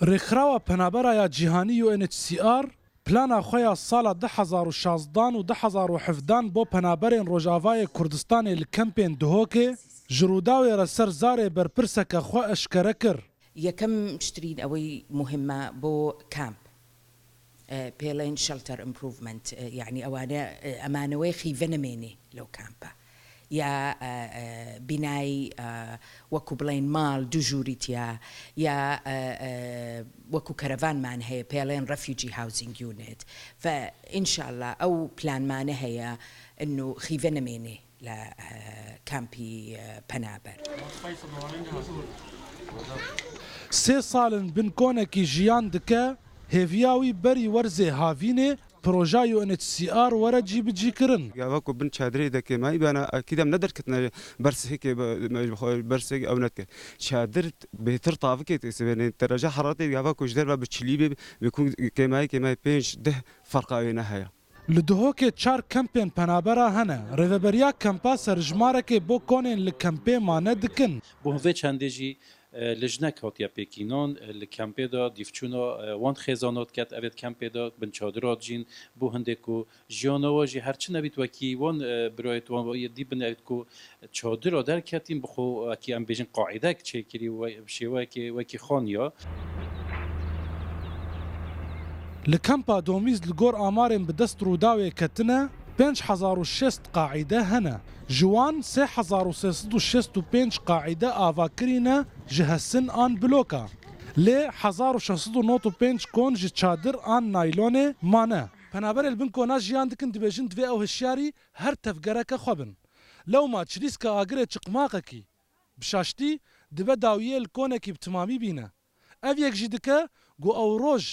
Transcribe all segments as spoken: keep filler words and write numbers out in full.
Rêkxirawa Penabera ya Cîhanî U N H C R plana xwe ya sala du hezar û şazdan û du hezar û hevdan bo penaberên Rojavayê Kurdistanê li kempên Duhokê ji Rûdawê re ser zarê berpirseke xwe eşkere kir. یەکەم شترین ئەوەی مهمە بۆ کامپ، ئە، پێڵێن شەلتەر ئیمپروڤمنت، ئە، یعنی ئەوانە، ئە، ئەمانەوەی خیڤە نەمێنێ لەو کامپە. یا، ئە، ئە، بینای، ئە، وەکو بڵێن ماڵ دوو ژووری تیا، یا، ئە، ئە، وەکو کەرەڤانمان هەیە، پێڵێن ڕەفیوجی هاوزینگ یونت. فە ئینشاءالله ئەو پلانمانە هەیە، ئنو خیڤە نەمێنێ لە، ئە، کامپی، ئە، پەنابەر. Sê sal in bin konekî jiyan dike, hêviya wî berî werzê havînê proja U N H C R were cîbicîkirin. Gava ku bin çadirê de kêmayî bana, akîd em ne derketine bersihê kê be-, me ji xwe bersihê ew nedike. Çadir bêtir tavikê tê sibênê, dereca heraretê gava ku ji derve bi çilî bê, bi ku kêmayî, kêmayî pênc deh ferqa wê ne heye. Li Duhokê çar kempên penabera hene. Rêveberiya kempa serjmarekê bo konên li kempê mane dikin. Bo vê çendê jî, e, lijnek hatiye pêkînan, e, li kempê de dîvçûna, e, wan xêzana diket evê kempê de bin çadira dijîn, bo hindê ku jiyana wan jî her çi nebît wekî wan, e, birayê wan dî bin evêt ku çadira derketîn bi xwe wekî em bêjin qaîdek çêkirî we-, bi şêweyekê wekî xaniya. Li kempa Domîz li gor amarên bi dest Rûdawê ketine, pênc hezar û şêst qaîde hene. Ji wan sê hezar û sê sed û şêst û pênc qaîde ava kirîne ji hesin an bloka. Lê hezar û şeş sed û nod û pênc kon ji çadir an naylonê mane. Penaberê li bin kona jiyan dikin, dibêjin divê ew hişyarî her tevgereke xwe bin. Lewma çilîska agirê çiqmaqekî bi şaştî dibe dawiyê li konekî bi timamî bîne. Ev yek jî dike ku ew roj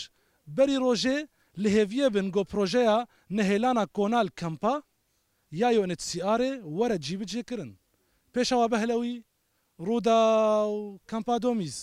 berî rojê li hêviyê bin ku projeya nehêlana kona li kempa ya U N H C R'ê were cîbicêkirin. Pêşawa Behlewî, Rûdaw, Kempa Domîz.